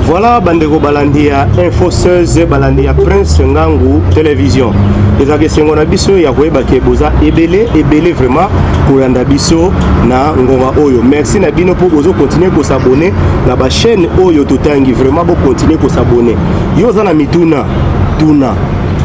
Voilà bandeko balandi ya Info 16, balandi ya Prince Ngangu Télévision. Ezalaka esengo na biso ya koyeba ke boza ebele ebele vraiment kolanda biso na ngonga oyo. Merci na bino mpo bozo continuer ko s'abonner na ba chaîne oyo totangi. Vraiment bo continuer ko s'abonner. Yo oza na mituna, tuna.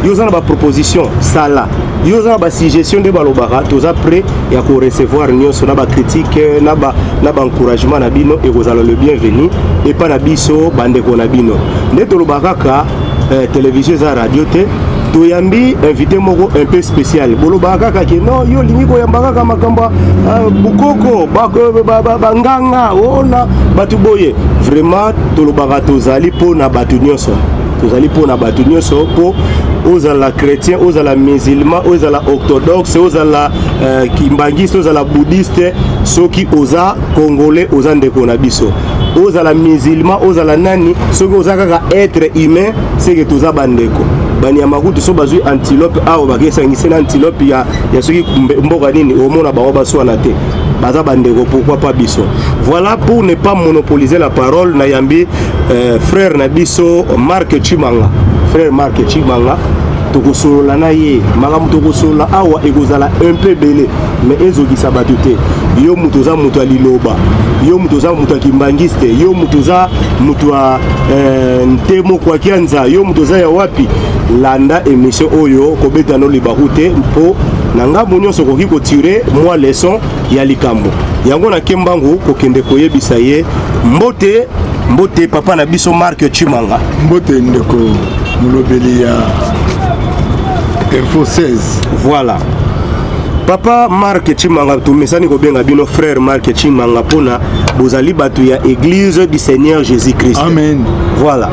Yo oza na ba proposition, sala. Yo oza na ba suggestion nde balobaka toza prêt ya ko recevoir nyonso na ba critique na ba na ba encouragement na bino ekozala le bienvenu epa na biso bandeko na bino nde toloba kaka eh, télévision eza radio te. Toyambi invité moko un peu spécial. Bolobaka kaka ke non, yo olingi koyamba kaka makambo ya bukoko, banganga ona bato boye. Vraiment tolobaka tozali mpo na bato nyonso, tozali mpo na bato nyonso, mpo ozala chrétien, ozala musulman, ozala orthodoxe, ozala kimbangiste, ozala bouddhiste, soki oza congolais oza ndeko na biso. Ozala musulman, ozala nani, soki oza kaka être humain, seke toza bandeko. Banyama kutu so bazwi antilope awa bakesangisi na antilope ya soki mboka nini, omona bango baswana te, baza bandeko. Pourquoi pas biso? Voilà, pour ne pas monopoliser la parole, nayambi frère na biso Marc Chimanga. Frère Marc Chimanga, tokosolola na ye. Makambo tokosolola awa ekozala un peu ebele, mais ezokisa bato te. Yo moto oza moto ya liloba, yo moto oza moto ya kimbangiste, yo moto oza moto ya ntemo kwakianza, yo moto oza ya wapi, landa émission oyo, kobeta no libaku te, mpo na ngambo nyonso okoki kotirer mwa leçon ya likambo yango. Na kembangu kokende koyebisa ye mbote. Mbote papa na biso Marc Chimanga. Mbote ndeko molobeli ya Info 16. Voilà, papa Marc Chimanga, tomesani kobenga bino frère Marc Chimanga mpona bozali bato ya Église du Seigneur Jésus Christ. Amen. Voilà,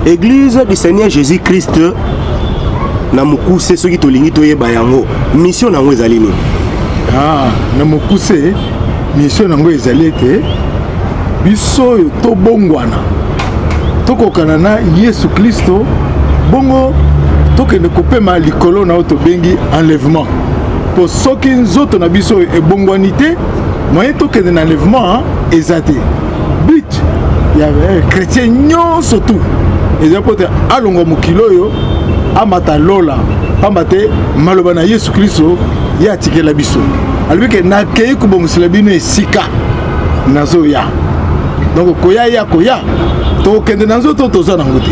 Église du Seigneur Jésus Christ, na mokuse, soki tolingi toyeba yango, mission nango ezali nini? Ah, na mokuse, mission nango ezali ete biso oyo tobongwana, tokokana na Yesu Kristo, bongo tokende kopema likolo na oyo tobengi enlèvement. Mpo soki nzoto na biso oyo ebongwani te, moyen tokende na enlèvement eza te. But ya chrétien nyonso tu eza mpo te alongwa mokili oyo, amata lola, pamba te maloba na Yesu Kristo ye atikela biso, alobi ke nakei kobongisela bino esika, nazoya. Donc koya ya koya, tokokende na nzoto toza nango te,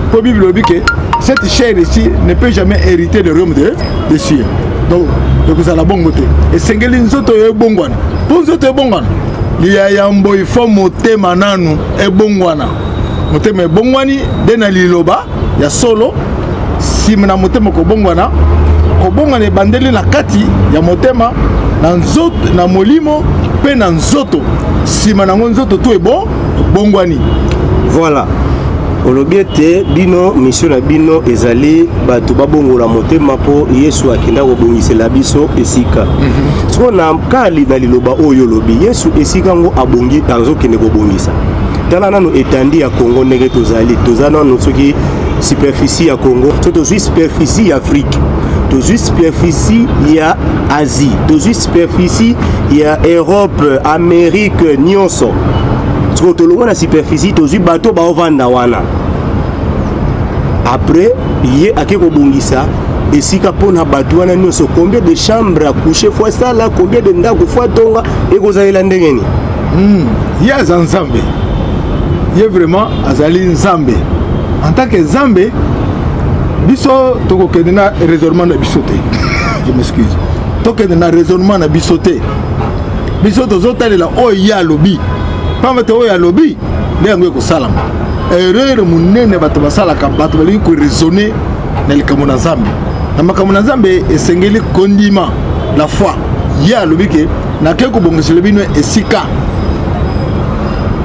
mpo Bible elobi ke cette chair ici ne peut jamais hériter le royaume de cieux. Donc ekozala bongo te. Esengeli nzoto oyo ebongwana. Mpo nzoto ebongwana, liya yambo ifo motema nanu ebongwana. Motema ebongwani nde na liloba ya solo. Nsima na motema kobongwana, kobongwana ebandeli na kati ya motema, na nzoto, na molimo mpe na nzoto. Nsima nango nzoto to ebongwani. Voilà, olobi ete bino mission na bino ezali bato babongola motema mpo Yesu akenda kobongisela biso esika. Sikoyo na kali na liloba oyo olobi, Yesu esika yango abongi azokende kobongisa, tala nano etandi ya Congo ndenge tozali. Toza nano soki superficie ya Congo, so tozwi superficie ya Afrique, tozwi superficie ya Asie, tozwi superficie ya Europe, Amérique nyonso, sikoyo tolongwa na superficie, tozwi bato baovanda wana. Après ye ake kobongisa esika mpona bato wana nyonso, combien de chambre à coucher faut asala? Combien de ndako faut atonga? Ekozalela ndenge nini? Ye aza Nzambe, ye vraiment azali Nzambe. En tant que Nzambe, biso tokokende na raisonnement na biso te. Je m'excuse, tokende na raisonnement na biso te. Biso tozotalela oyo ye alobi, pamba te oyo alobi nde yango ekosalama. Erreur monene bato basalaka, bato balingi koraisonner na likambo na Nzambe. Na makambo na Nzambe esengeli kondima, la foi. Ye alobi ke nakei kobongisela bino esika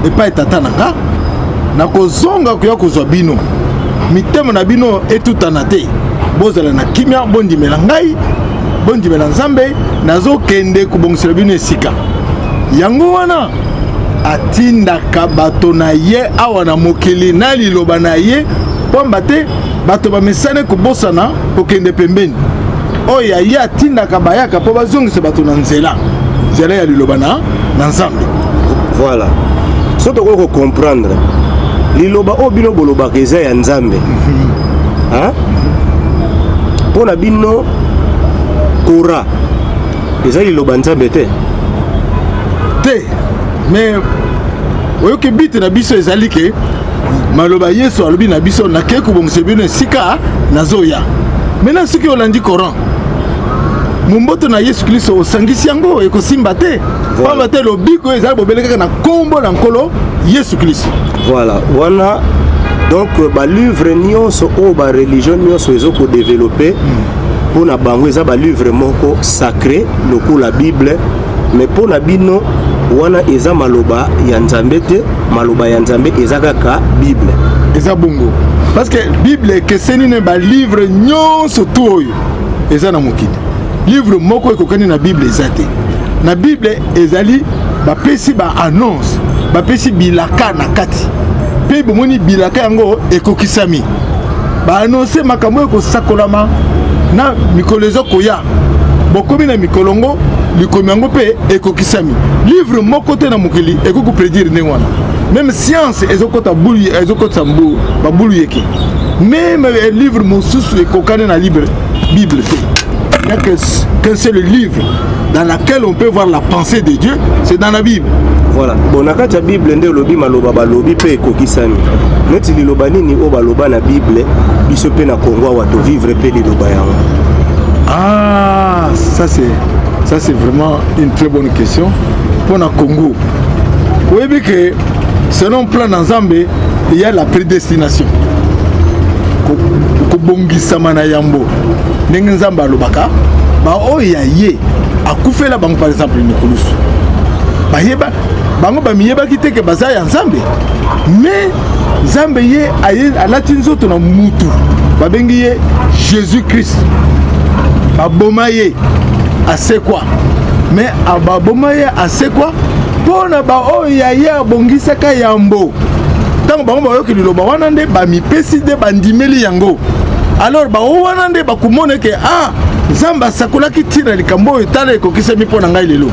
epai Tata na nga, nakozonga koya kozwa bino. Mitema na bino etutana te, bozala na kimia, bondimela ngai, bondimela Nzambe. Nazokende kobongisela bino esika. Yango wana atindaka bato na ye awa na mokili na liloba na ye, pamba te bato bamesani kobosana, kokende pembeni. Oyo ya ye atindaka bayaka mpo bazongisa bato na nzela, nzela ya liloba na Nzambe. Voilà, so tokoki kocomprendre. Liloba oyo bino bolobaka eza ya Nzambe. Hein? Mpo na bino Coran eza liloba Nzambe te? Te, mais oyoki bite na biso ezali ke maloba Yesu alobi na biso: "Nakei kobongisa bino esika, nazoya." Maintenant, soki olandi Coran, momboto na Yesu Kristo osangisi yango, ekosimba te, pamba te lobiko ezali bobele kaka na nkombo na Nkolo Yesu Kristo. Voilà, wana donc balivre nyonso oyo bareligion nyonso ezokodévelopper, mpo na bango eza balivre moko sacré lokola Bible, mais mpo na bino wana eza maloba ya Nzambe te. Maloba ya Nzambe eza kaka Bible. Eza bongo, parce que Bible ekeseni na balivre nyonso tu oyo eza na mokili. Livre moko ekokani na Bible eza te. Na Bible ezali bapesi baannonce, bapesi bilaka na kati, mpe bomoni bilaka yango ekokisami. Baannonce makambo oyo ekosakolama na mikolo eza koya. Bokomi na mikolo ngo, likomi yango mpe ekokisami. Livre moko te na mokili ekoki koprédire ndenge wana. Même science ezokota bulu, ezokotisa babulu yeke. Même livre mosusu ekokani na livre Bible te. Il n'y a qu'un seul livre dans lequel on peut voir la pensée de Dieu, c'est dans la Bible. Voilà. Bon, na kati ya Bible nde olobi maloba balobi mpe ekokisami. Neti liloba nini oyo baloba na Bible, biso mpe na Kongo awa tovivre mpe liloba yango? Ah, ça c'est vraiment une très bonne question. Pour le Congo, oyebi que selon plan na Nzambe, il y a la prédestination. Kobongisama na yambo, ndenge Nzambe alobaka, baoyo ya ye akufela bango. Par exemple, mikolusu bayeba bango, bamiyebaki te ke baza ya Nzambe, mais Nzambe ye aye, alati nzoto na mutu, babengi ye Jésus Christ. Baboma ye, asekwa. Mais baboma ye, asekwa mpo na baoyo ya ye abongisaka yambo. Ntango bango bayoki liloba wana, nde bamipesi, nde bandimeli yango. Alors bao wana nde bakomona ke ah, Nzambe asakolaki ntina likambo oyo, tala ekokisami mpo na ngai lelo.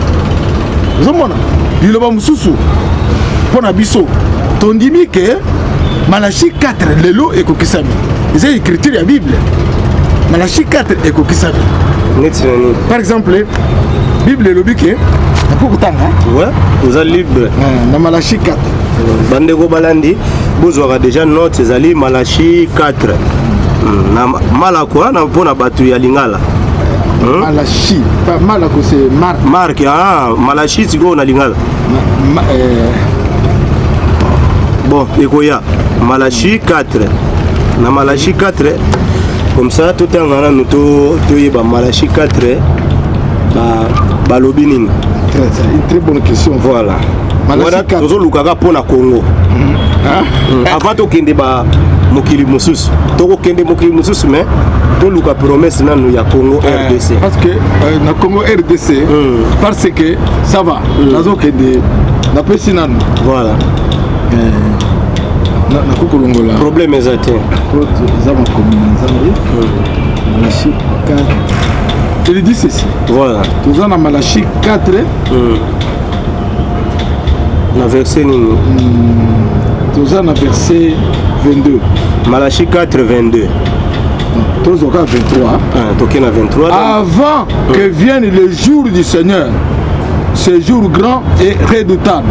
Ozomona liloba mosusu mpo na biso, tondimi ke Malachi 4 lelo ekokisami. Eza écriture ya Bible, Malachi 4 ekokisami. Neti na nini? Par exemple, Bible elobi ke, nakoki kotanga? Ouais, oza libre. Na Malachi 4. Bandeko balandi, bozwaka déjà note. Ezali Malachi 4 na Malako na mpona bato ya lingala. Malachi, pas Malako, c'est Marc. Marc, ah, Malachi sikoyo na lingala. Bon, ekoya Malachi 4. Na Malachi 4, comme ça totanga nanu, toyeba Malachi 4 balobi nini. Une très bonne question. Voilà. Malachi 4. Tozolukaka mpo na Congo avant tokende ba mokili mosusu. Tokokende mokili mosusu, mais toluka promesse nanu ya Congo RDC. Parce que na Congo RDC, parce que ça va, nazokende, napesi nanu. Voilà. Nakoki kolongola. Problème eza te. Eza makomi na Nzambe. Malachi 4, il dit ceci. Voilà. Toza na Malachi 4. Na verset nini? Toza na verset 22. Malachi 4 22. Tozwaka 23. Ah, toke na 23. Avant que vienne le jour du Seigneur, ce jour grand et redoutable,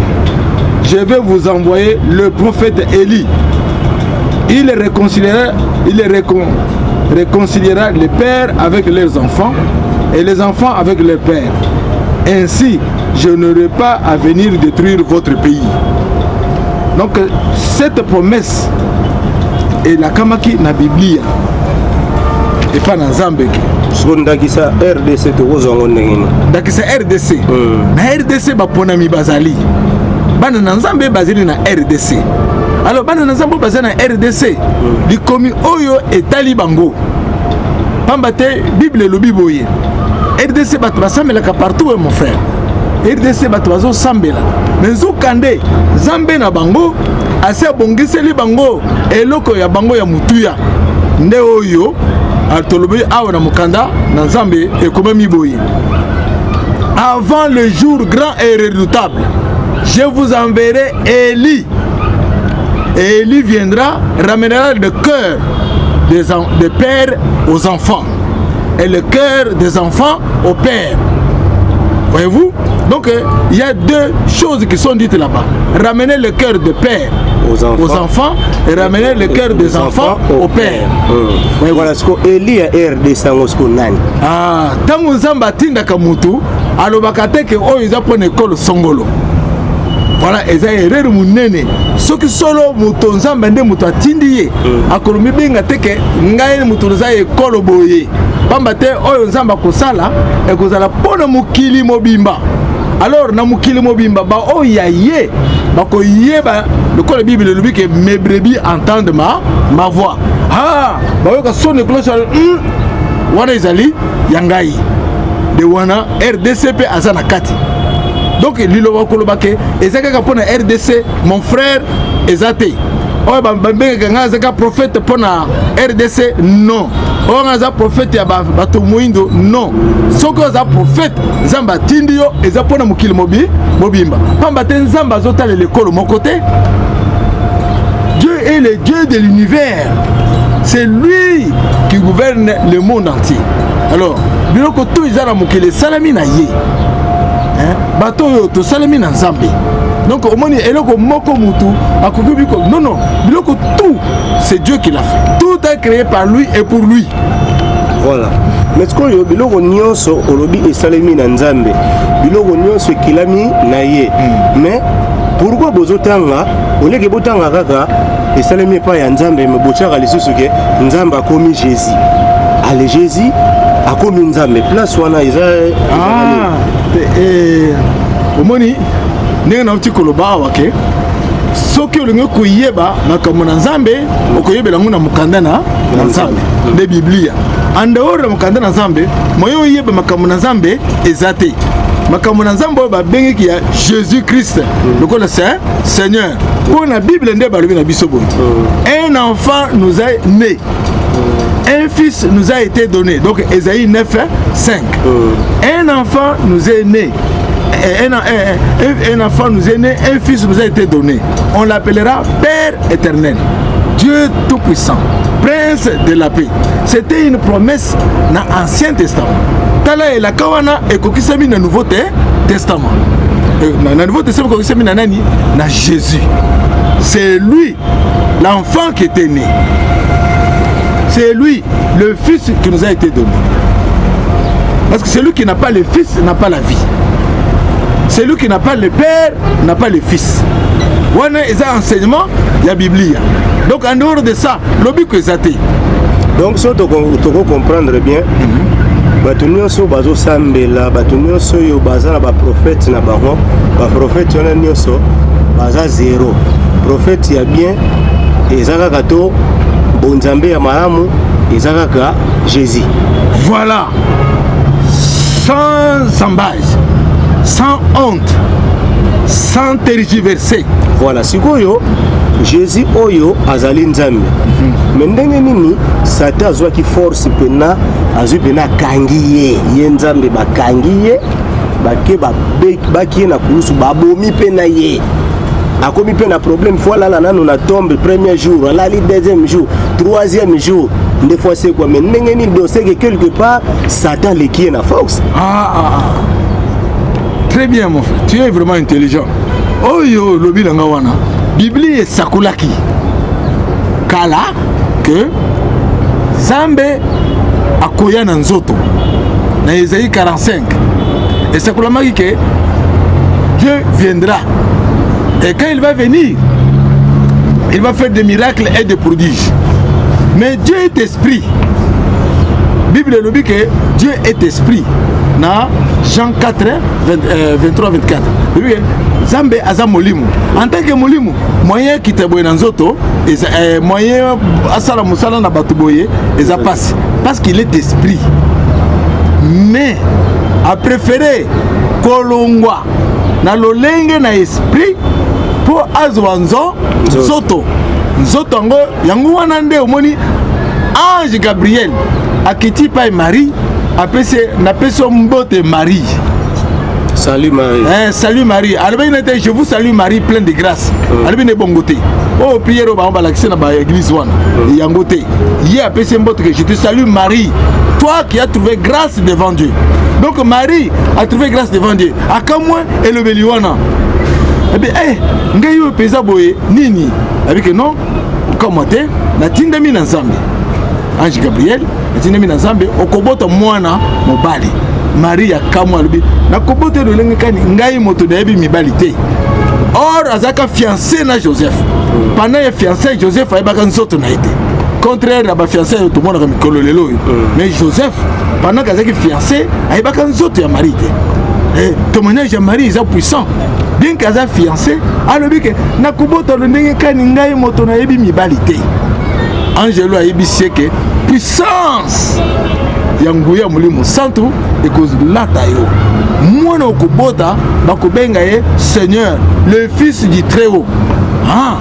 je vais vous envoyer le prophète Élie. Il réconciliera les pères avec leurs enfants et les enfants avec leurs pères. Ainsi, je n'aurai pas à venir détruire votre pays. Donc, cette promesse elakamaki na Biblia epa na Nzambe ke Siko ndakisa RDC, tokozwa yango ndenge nini? Ndakisa RDC. Na RDC, baponami bazali bana na Nzambe, bazali na RDC. Alors bana na Nzambe oyo baza na RDC, likomi oyo etali bango, pamba te Bible elobi boye. RDC, bato basambelaka partout, mon frère. RDC, bato bazosambela, mais nzokande Nzambe na bango asi abongiseli bango eloko ya bango ya motuya. Nde oyo tolobi awa na mokanda na Nzambe, ekomami boye: "Avant le jour grand et redoutable, je vous enverrai Élie." Et Élie viendra, ramènera le cœur des pères aux enfants et le cœur des enfants au père. Voyez-vous? Donc, il y a deux choses qui sont dites là-bas. Ramener le cœur de père aux enfants, aux enfants et ramener le cœur des enfants au père. Voilà, siko Élie ya RDC yango siko nani? Ah, ntango Nzambe atindaka mutu, alobaka te ke oyo eza mpona ekolo songolo. Voilà, eza erreur monene. Soki solo moto Nzambe nde moto atindi ye, akolomi benga te ke ngai moto naza ekolo boye, pamba te oyo Nzambe akosala ekozala mpona mokili mobimba. Alors na mokili mobimba, baoyo ya ye bakoyeba, lokola Bible elobi ke mes brebis entendent ma voix. Ah, bayoka son cloche, wana ezali ya ngai de wana. RDC mpe aza na kati. Donc liloba koloba ke eza kaka mpo na RDC, mon frère, eza te. Oyo babengaka ngai aza kaka prophète mpo na RDC, non. Oyo ngai aza prophète ya bato moyindo, non. Soki oza prophète, Nzambe atindi yo, eza mpo na mokili mobimba, pamba te Nzambe azotalela ekolo moko te. Dieu est le Dieu de l'univers, c'est lui qui gouverne le monde entier. Alors biloko to eza na mokili esalami na ye. Bato oyo tosalemi na Nzambe. Donc omoni eloko moko mutu akoki biko, non, non, biloko tout, c'est Dieu qui l'a fait, tout est créé par lui et pour lui. Voilà, mais sikoyo biloko nyonso olobi esalemi na Nzambe, biloko nyonso ekilami na ye, mais pourquoi bozotanga oleke botanga kaka esalemi epai ya Nzambe, me botiaka lisusu ke Nzambe akomi Jésus, ale Jésus akomi Nzambe? Place wana eza Ah, omoni ndenge nauti koloba awa ke soki olingi koyeba makambo na Nzambe, okoyebela yango na mokanda na Nzambe, nde Biblia. En dehors ya mokanda na Nzambe, moyen oyeba makambo na Nzambe eza te. Makambo na Nzambe oyo babengeki ya Jésus Christ lokola Seigneur, mpo na Bible nde balobi na biso boye: un enfant nous est né, un fils nous a été donné. Donc Ésaïe 9 5, un enfant nous est né, un enfant nous est né, un fils nous a été donné. On l'appellera Père éternel, Dieu tout-puissant, Prince de la paix. C'était une promesse dans l'Ancien Testament. Tala elaka wana ekokisami na Nouveau Testament. Na Nouveau Testament ekokisami na nani? Na Jésus. C'est lui l'enfant qui était né. C'est lui le fils qui nous a été donné. Parce que celui qui n'a pas le fils n'a pas la vie. Celui qui n'a pas le père n'a pas le fils. Wana eza enseignement ya Biblia. Donc en dehors de ça, lobiko eza te. Donc so toko comprendre bien, bato nyonso bazosambela, bato nyonso oyo baza na baprophète na bango, baprophète wana nyonso baza zéro. Prophète ya bien eza kaka to bonzambe ya malamu eza kaka Jésus. Voilà, sans embâche, sans honte, sans tergiverser. Voilà, sikoyo Jésus oyo azali Nzambe, me ndenge nini Satan azwaki force mpena azwi mpena akangi ye, ye Nzambe, bakangi ye, bake baki ye na kulusu, babomi mpe na ye, akomi mpe na problème, faut alala nano na tombe. Premier jour alali, deuxième jour, troisième jour nde faut asekwa. Me ndenge nini? Donc c'est que quelque part Satan aleki ye na force. Ah, ah, ah. Très bien, mon frère, tu es vraiment intelligent. Oyo olobi na nga wana, Biblia esakolaki kala ke Nzambe akoya na nzoto. Na Esaïe 45 esakolamaki ke Dieu viendra et quand il va venir, il va faire des miracles et des prodiges. Mais Dieu est esprit. Bible elobi ke Dieu est esprit na Jean 4 20, 23 24. Elobi ke Nzambe aza molimo. En tant que molimo, moyen akita boye na nzoto eza, moyen asala mosala na bato boye eza pasi, parce qu'il est esprit. Mais apréféré kolongwa na lolenge na esprit mpo azwa nzoto. Nzoto yango, yango wana nde omoni ange Gabriel akiti epai Marie, apesi: napesi yo mbote, Marie. Salut Marie. Eh, salut Marie. Alobaki na te je vous salue Marie pleine de grâce. Alobi na bongo te. Oyo prière oyo bango balakisi na ba église wana. Yango te. Ye apesi mbote que je te salue Marie. Toi qui as trouvé grâce devant Dieu. Donc Marie a trouvé grâce devant Dieu. Akamwe elobeli wana. Abi eh ngai oyo mpenza boye nini? Abi que non, okamwa te, natindami na Nzambe. Ange Gabriel atindami na Nzambe, okobota mwana mobali. Marie akamwa alobi nakobota lolenge kani ngai moto nayebi mibali te. Or azalaka fiancé na Joseph. Pendant ye fiancé Joseph ayebaka nzoto na ye te. Contraire ya bafiancé oyo tomonaka mikolo lelo oyo. Mais Joseph pendant qu'azalaki fiancé ayebaka nzoto ya Marie te. Eh, témoignage ya Marie eza puissant. Bien que aza fiancé, alobi ke nakobota lolenge kani ngai moto nayebi mibali te. Angelo ayebisi ye ke puissance ya nguya ya Molimo Santu ekolata yo, mwana okobota bakobenga ye Seigneur, le fils du Très-Haut. Ah,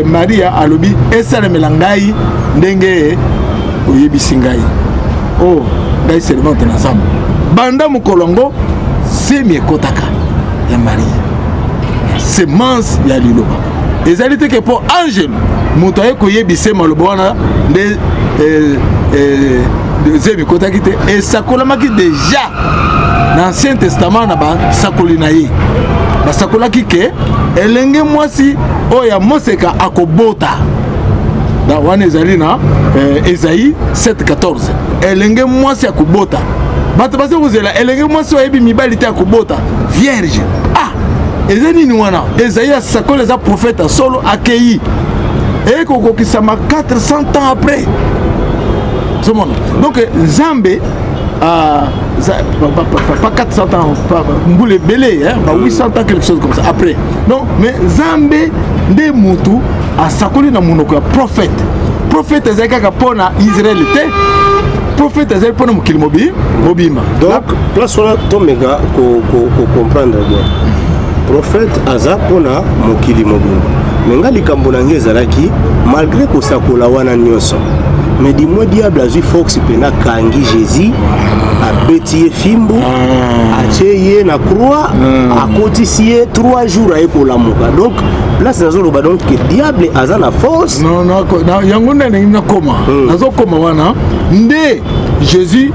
Maria alobi esalemela ngai ndenge oyebisi ngai. Oh, ngai servante na Nzambe. Banda mokolo yango zemi ekotaka ya Maria, semence ya liloba. Ezali te ke mpo angelo moto aye koyebisa maloba wana nde zemi ekotaki te. Esakolamaki deja na Ancien Testament na basakoli na ye, basakolaki ke elenge mwasi oyo ya moseka akobota. Da wana ezali na Esaïe 7:14. Elenge mwasi akobota. Bato baza kozela elenge mwasi oyo ayebi mibali te akobota, vierge. Ah, eza nini wana? Esaïe asakoli, eza prophète ya solo, akei ekokokisama 400 ans après. Ozomona, donc Nzambe pas 400 ans, pas mbula ebele, hein, ba 800 ans, quelque chose comme ça après. Donc mais Nzambe nde mutu asakoli na monoko ya prophète. Prophète ezali kaka mpona Israël te, prophète azali mpona mokili mobimba. Donc place wana tomeka kocomprendre bien, prophète aza mpona mokili mobimba. Me nga likambo na ngai ezalaki, malgré kosakola wana nyonso, mais du moins diable azwi force mpena, akangi Jésus, abeti ye fimbu, atie ye na croix, akotisi ye 3 jours, aye kolamuka. Donc place nazoloba, donc ke diable aza na force. Non, non, yango nde ndenge nakoma, nazokoma wana nde Jésus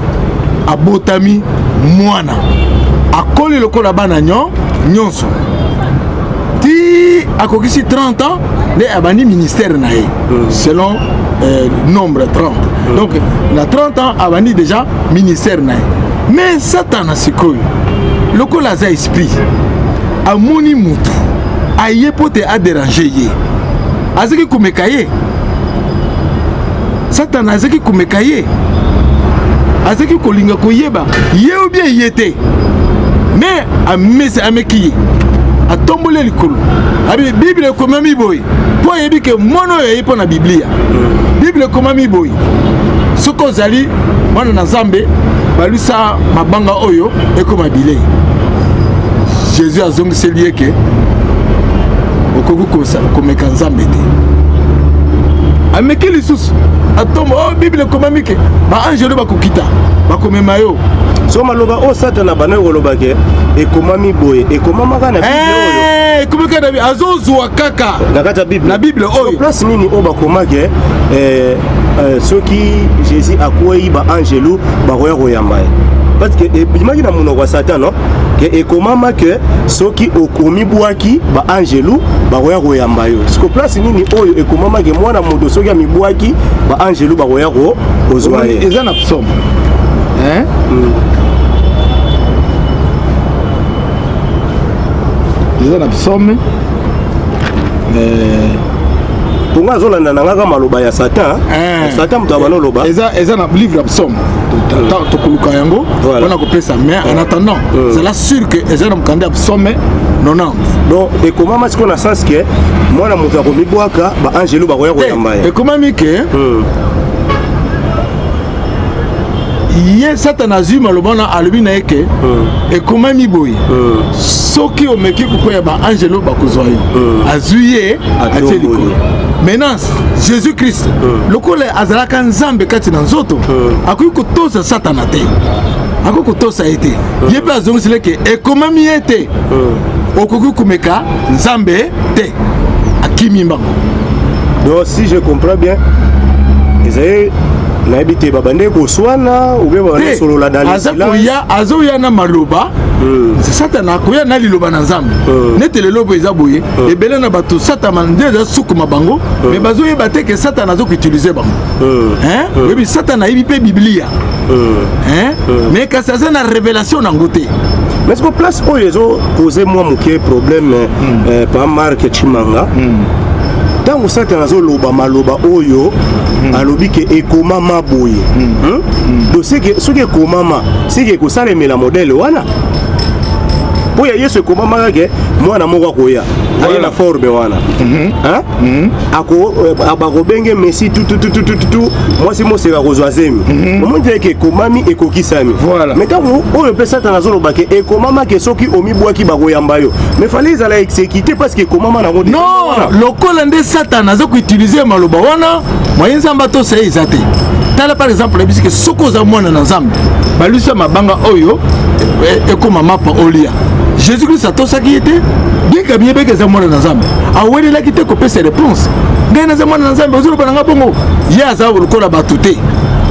abotami mwana, akoli lokola bana nyonso ti akokisi 30 ans nde abandi ministère na ye, selon nombre 30. Donc na 30 ans abandi déjà ministère na ye. Mais Satana sikoyo, lokola aza esprit, amoni mutu aye mpo te adéranger ye, azalaki komeka ye. Satana azalaki komeka ye, azalaki kolinga koyeba ye ou bien ye te. Mais amesi, ameki ye, atomboli ye likolo, abi Bible ekomami boye, mpo ayebi ke mwana oyo aye mpo na Biblia. Bible ekomami boye, soki ozali mwana na Nzambe, balwisa mabanga oyo ekoma bilei. Jésus azongiseli ye ke okoki komeka Nzambe te. Ameki lisusu, atombo, oh, Bible ekomami ke baangelo bakokita, bakomema yo. So maloba oyo Satana bana koloba ke ekomami boye, ekomamaka na Bible oyo? Eh, ekomi kaka na azozwa kaka na kati ya Bible. Na Bible oyo. So place nini oyo bakomake soki Jésus akwei, baangelu bakoya koyamba ye? Parce que ebimaki na monoko ya Satan, no ke ekomama ke soki okomi bwaki, baangelu bakoya koyamba yo. Siko place nini oyo ekomama ke mwana moto soki amibwaki, baangelu bakoya kozwa ye? Eza na Psaume, hein? Eza na Psaume. Mponga azolanda na ngaka maloba ya Satan. Satan moto abana oloba. Eza na livre ya Psaume, tokoluka yango mpona kopesa, mais en attendant, zala sûr que eza na mokanda ya Psaume 90. Donc ekomama sikoyo na sens ke mwana moto akomibwaka, baangelu bakoya koyamba ye? Ekomami ke ye Satana azwi maloba wana, alobi na ye ke ekomami boye, soki omeki kokwea, baangelo bakozwa yo. Azwi ye, atie likolo. Maintenant Jésus Christ, lokola azalaka Nzambe kati na nzoto, akoki kotosa Satana te. Akoki kotosa ye te. Ye mpe azongiseli ke ekomami ete okoki komeka Nzambe te. Akimi mbango. Donc si je comprends bien, ezali, nayebi te, babandeki koswana ou bien babandeki kosolola dans le aza silence. Koya, azoya na maloba. Satana akoya na liloba na Nzambe. Nete lelo boye eza boye, ebele na bato, Satana nde eza sukuma bango, mais bazoyeba te ke Satana azokoutiliser bango. Hein? Oyebi, Satana ayebi mpe Biblia. Hein? Mais kasi aza na révélation nango te. Mais ce que place oyo ezopose mwa moke problème, pa Mark Chimanga, ntango Satana azoloba maloba oyo, alobi ke ekomama boye. Donc seke soki ekomama, seke ekosalemela modèle wana, mpo ya Yesu ekomama kake mwana moko akoya, aye na forme wana. Hein? Ako bakobenge Messi, tutututututu, mwasi moseka kozwa zemi. Omoni te ke ekomami, ekokisami. Mais ntango oyo mpe Satana azoloba ke ekomama ke soki omibwaki bakoyamba yo, mais fallait ezala exécuté parce que ekomama nango déjà wana. Non, lokola nde Satana aza koutiliser maloba wana, moye Nzambe atosa ye eza te. Tala par exemple, ayebisi ke soki oza mwana na Nzambe, balwisa mabanga oyo ekóma mapa olia. Jésus Christ atosaki ye te, bien ke amiyebeki eza mwana na Nzambe. Awelelaki te kopesa réponse: ngai naza mwana na Nzambe, ozoloba na nga bongo. Ye aza lokola bato te.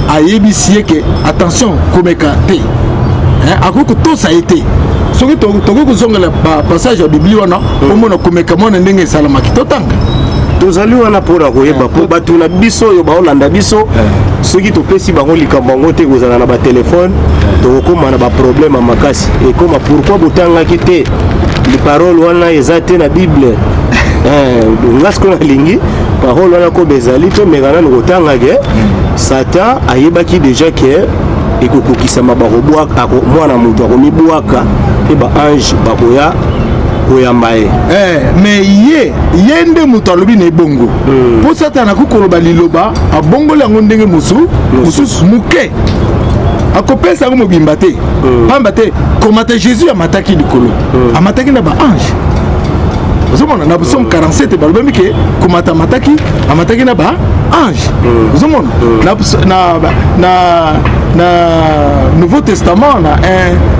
Ayebisi ye ke attention, komeka te. Hein, akoki kotosa ye te. Soki tokoki kozongela bapassage ya Bibli wana, omona komeka mwana ndenge esalamaki, totanga. Tozali wana mpona koyeba, mpo bato na biso oyo baolanda biso, soki topesi bango likambo yango te, kozala na batelefone, tokokóma na baproblème ya makasi. Ekóma pourquoi botangaki te parole wana, eza te na Bible. Nga sikoyo nalingi parole wana koba ezali, tomeka nanu kotanga ke Satan ayebaki déjà ke ekokokisama, bakobwaka mwana moto, akomibwaka mpe baange bakoya koyamba ye. Mais ye nde moto alobi na ebongo, mpo Satana akoki koloba liloba, abongoli yango ndenge mosusu moke, akopesa yango mobimba te. Pamba te komata, Jésus amataki likolo, amataki na baange. Ozomona na Psaume 47 balobami ke komata amataki, amataki na baange. Ozomona na Nouveau Testament, na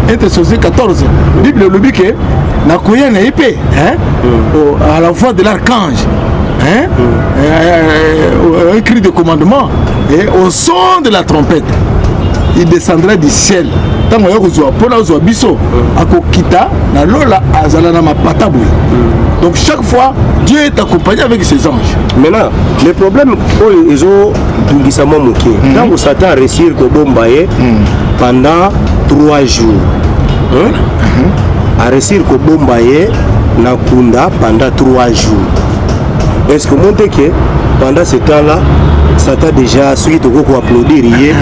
1 Thessaloniciens 14, Bible elobi ke nakoya na ye mpe, hein, à la voix de l'archange, hein, un cri de commandement et au son de la trompette, il descendra du ciel. Ntango aya kozwa mpona ozwa biso, akokita na lola, azala na mapata boye. Donc chaque fois, Dieu est accompagné avec ses anges. Maintenant, le problème oyo ezotungisa mwa moke, ntango Satan aréussir kobomba ye pendant 3 jours, hein? Aréussir kobomba ye na kunda pendant 3 jours, est ce que omoni te ke pendant ce temps là Satan déjà, soki tokoki koapplaudir ye,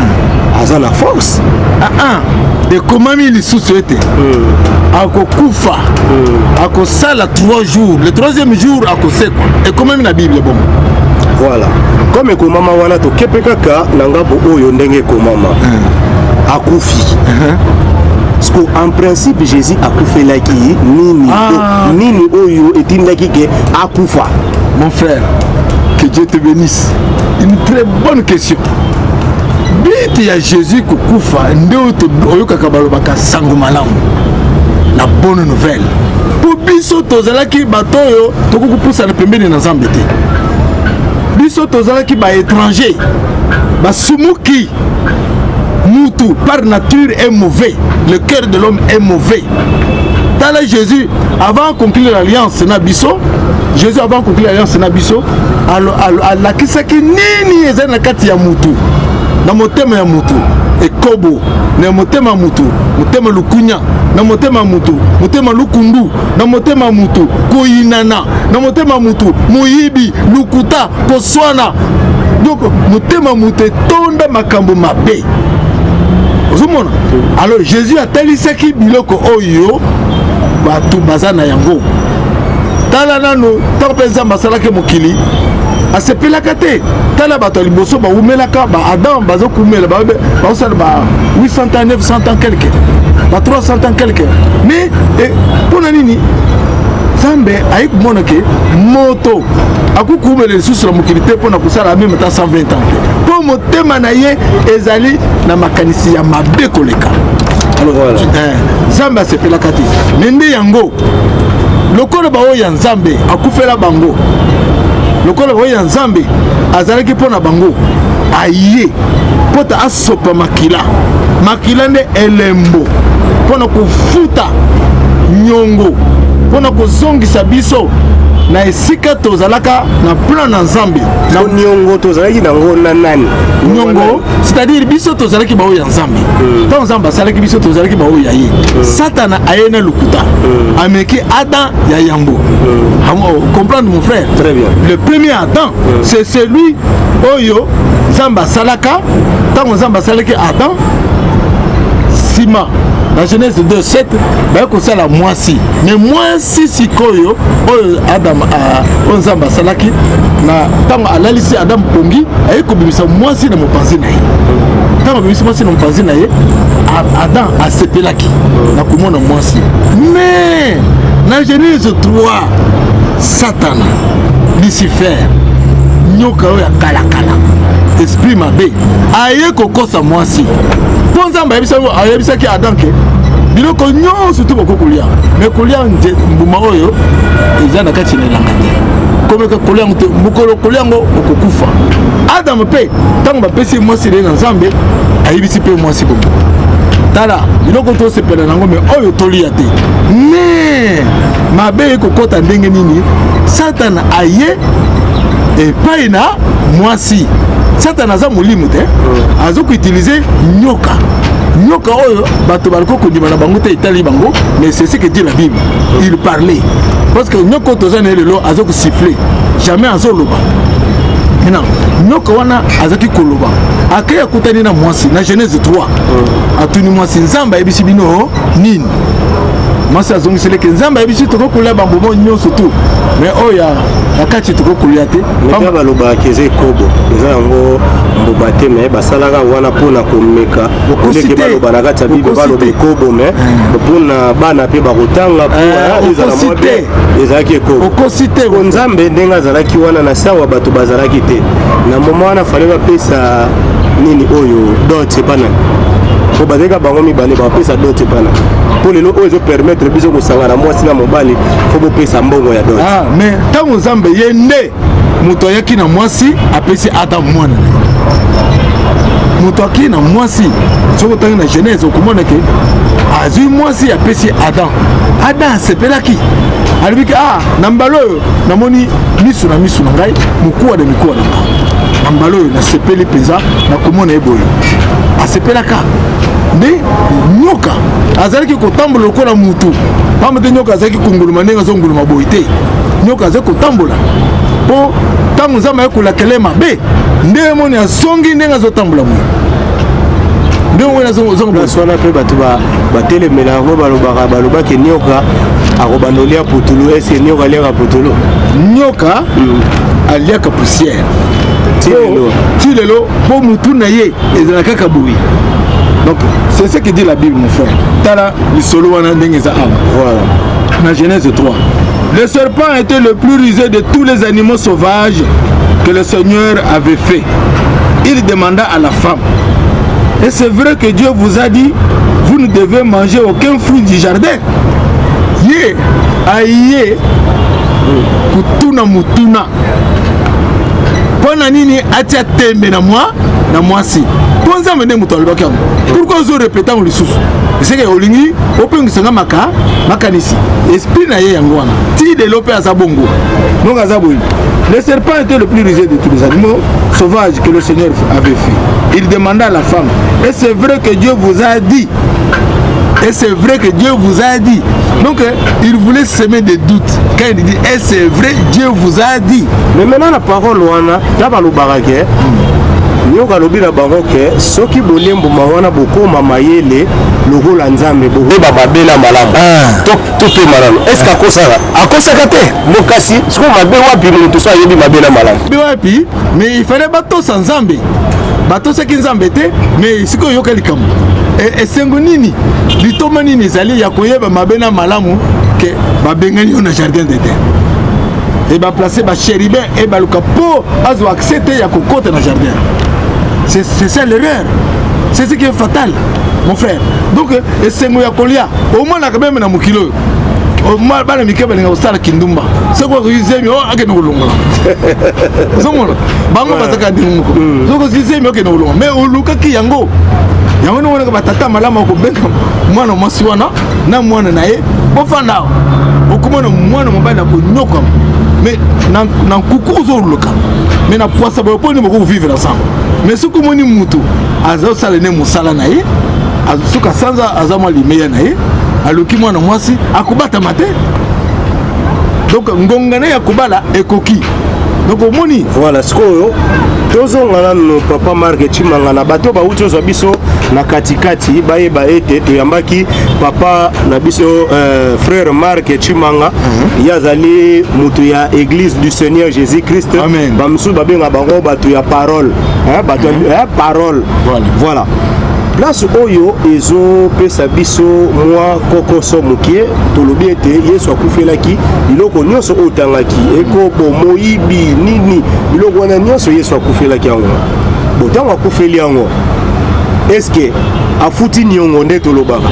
aza na force? Ah, ah. Ekomami lisusu ete akokufa, akosala 3 jours, le troisième jour akosekwa. Ekomami na Bible bongo. Voilà, comme ekomama wana, tokepe kaka na ngambo oyo ndenge ekomama, akufi. Parce que en principe, Jésus akufelaki nini? Ah. Nini oyo etindaki ke akufa? Mon frère, que Dieu te bénisse, une très bonne question. But ya Jésus kokufa nde oyo oyokaka balobaka sango malamu, la bonne nouvelle. Mpo biso tozalaki bato oyo tokoki kopusana pembeni na Nzambe te. Biso tozalaki baétranger, basumuki. Mutu par nature est mauvais, le cœur de l'homme est mauvais. Tala Jésus, avant conclure l'alliance na biso, Jésus avant conclure l'alliance na biso, alakisaki nini ezali na kati ya mutu, na motema ya mutu: ekobo na motema ya mutu, motema lukunya na motema ya mutu, motema lukundu na motema ya mutu, koyinana na motema ya mutu, moyibi, lukuta, koswana. Donc motema mutu etonda makambo mabe. Ozomona, alors Jésus atalisaki biloko oyo bato baza na yango. Tala nanu, ntango mpe Nzambe asalaki mokili, asepelaka te. Tala bato ya liboso bawumelaka, ba Adam bazokumela, bazosala ba 800 ans, 900 ans quelque, ba 300 ans quelque. Mais mpona nini? Nzambe Nzambe aye komona ke moto akoki koumela lisusu na mokili te mpo na kosala meme ata 120 ans te, mpo motema na ye ezali na makanisi ya mabe koleka. Alors Voilà. Nzambe asepelaka te. Me nde yango, lokola baoyo ya Nzambe akufela bango, lokola baoyo ya Nzambe azalaki mpo na bango, aye mpo ta asopa makila. Makila nde elembo mpo na kofuta nyongo, mpo na kozongisa biso na esika tozalaka na plan na Nzambe na Na niongo tozalaki nango na nani? Nyongo, c'est-à-dire biso tozalaki baoyo ya Nzambe. Ntango Nzambe asalaki biso, tozalaki baoyo ya ye. Satana aye na lokuta, ameki Adam ya yambo. Comprendre, mon frère? Très bien. Le premier Adam, c'est celui oyo Nzambe asalaka. Ntango Nzambe asalaki Adam, nsima na Genèse 2 7, baye kosala mwasi. Mais mwasi sikoyo oyo Adam, oyo Nzambe asalaki, na ntango alalisi Adam pongi, aye kobimisa mwasi na mopanzi na ye. Ntango abimisi mwasi na mopanzi na ye, Adam asepelaki na komona mwasi. Mais na Genèse 3, Satana, Lucifer, nyoka oyo ya kalakala, esprit mabe, aye kokosa mwasi, mpo Nzambe ayebisaki Adam ke biloko nyonso to bokoki kolia, me kolia mbuma oyo eza na kati na elanga te, komeka kolia yango te, mokolo kolia yango okokufa. Adam mpe, ntango bapesi mwasi na ye na Nzambe, ayebisi mpe mwasi bongo: tala, biloko tosepela nango, me oyo tolia te. Me mabe ekokɔta ndenge nini? Satana aye epai na mwasi. Satana aza molimo te, aza koutiliser nyoka. Nyoka oyo bato balikoki kondima na bango te, etali bango, mais c'est ce que dit la Bible. Il parlait, parce que nyoka oyo toza na ye lelo aza kosiffler, jamais azoloba. Maintenant, nyoka wana azalaki koloba. Akei, akutani na mwasi na Genèse 3, atuni mwasi: Nzambe ayebisi bino nini? Mwasi azongiseleke: Nzambe ayebisi tokoki kolia bambuma nyonso tu, mais oyo ya kati tokoki kolia te. Meka balobaka eza ekobo, eza yango mboba te, me basalaka wana mpona komeka. Okosi oleke te. Baloba na kati ya Bible, Okosi baloba te. ekobo, me mpona bana mpe bakotanga mpo ezala okosi mwa te. bien, ezalaki ekobo. Okosi te. Po Nzambe ndenge azalaki wana na sawa, bato bazalaki te na moma wana, fale bapesa nini oyo dot epa nani? Po bazalaki bango mibale, bapesa dot epa nani? Mpo lelo oyo ezopermettre biso kosangana mwasi na mobali, fo bopesa mbongo ya dot. Ah, mais ntango Nzambe ye nde moto ayaki na mwasi, apesi Adam mwana na ye. Moto akei na mwasi, soki otangi na Genèse, okomona ke azwi mwasi, apesi Adam. Adam asepelaki, alobiki: ah, na mbala oyo namoni miso na miso na ngai, mokuwa na mikuwa na ngai. Na mbala oyo nasepeli mpenza na komona ye boye. Asepelaka nde nyoka azalaki kotambola lokola mutu, pamba te nyoka azalaki konguluma ndenge azonguluma boye te. Nyoka azali kotambola, mpo ntango Nzambe aye kolakela mabe, nde emoni azongi ndenge azotambola boye, ndenge omoni azonga boye. Place wana mpe bato batelemela yango, balobaka, balobaki nyoka akobanda olia putulu. Eske nyoka aliaka putulu? Nyoka aliaka poussière. Ti lelo. Ti lelo, mpo mutu na ye ezala kaka boye. Donc c'est ce que dit la Bible, mon frère. Tala lisolo wana ndenge eza awa. Voilà. Na Genèse 3: le serpent était le plus rusé de tous les animaux sauvages que le Seigneur avait fait. Il demanda à la femme: et c'est vrai que Dieu vous a dit: vous ne devez manger aucun fruit du jardin? Ye aye kutuna mutuna mpo na nini? Atia tembe na mwasi, mpo Nzambe nde moto alobaki yango. Pourquoi ozorépéter yango lisusu? Eseke olingi opengisanga makanisi. Esprit na ye yango wana ti lelo mpe aza bongo. Donc aza boye: le serpent était le plus rusé de tous les animaux sauvages que le Seigneur avait fait. Il demanda à la femme: et c'est vrai que Dieu vous a dit? Et c'est vrai que Dieu vous a dit? Donc il voulait semer des doutes quand il dit: et c'est vrai, Dieu vous a dit? Mais maintenant, na parole wana ta balobaka ke nyoka alobi na bango ke soki bolie mbuma wana, bokóma mayele lokola Nzambe, bokoyeba mabe na malamu. Topema nano, est ce que akosaka? Akosaka te. Mo kasi sikoyo mabe wapi? Moto so ayebi mabe na malamu. Mabe wapi? Mais il fallait batosa Nzambe, batosaki Nzambe te. Mais sikoyo yoka likambo. Esengo nini, litoma nini ezali ya koyeba mabe na malamu? Ke babengani yo na jardin d'Eden e baplace bachérubin e baluka mpo azwa accès te ya kokota na jardin. C'est ça l'erreur, c'est ce qui est fatal, mon frère. Donc esengo ya kolia, omonaka meme na mokili oyo, bana mike balinga kosala kindumba. Soki ozwi zemi, o akende kolongola. Ozomona bango bazaka ndenge moko. Soki ozwi zemi, okende kolongola, mais olukaki yango. Yango ndenge omonaka batata malamu akobenga mwana mwasi wana na mwana na ye, bofanda awa. Okomona mwana mobali na konyokama, mais na nkuku ozoluka, mais na poisa boye mpo nini boko vivre ensemble. Mais soki omoni mutu azosala ne mosala na ye, soki asanza aza mwa limeya na ye, aluki mwana mwasi, akobatama te. Donc ngonga na ye ya kobala ekoki. Donc omoni. Voilà, sikoyo tozonga nano, papa Mark Chimanga, na bato bauti ozwa biso na katikati, bayeba ete toyambaki papa na biso frère Mark Chimanga. Ye azali moto ya Église du Seigneur Jésus Christ. Amen. Bamosusu babenga bango bato ya parole, hein, bato ya parole. Voilà. Voilà, place oyo ezopesa biso mwa kokoso mokie. Tolobi ete Yesu akufelaki biloko nyonso oyo otangaki, ekobo, moyibi, nini, biloko wana nyonso Yesu akufelaki yango. Bo ntango akufeli yango, eske afuti niongo nde tolobaka?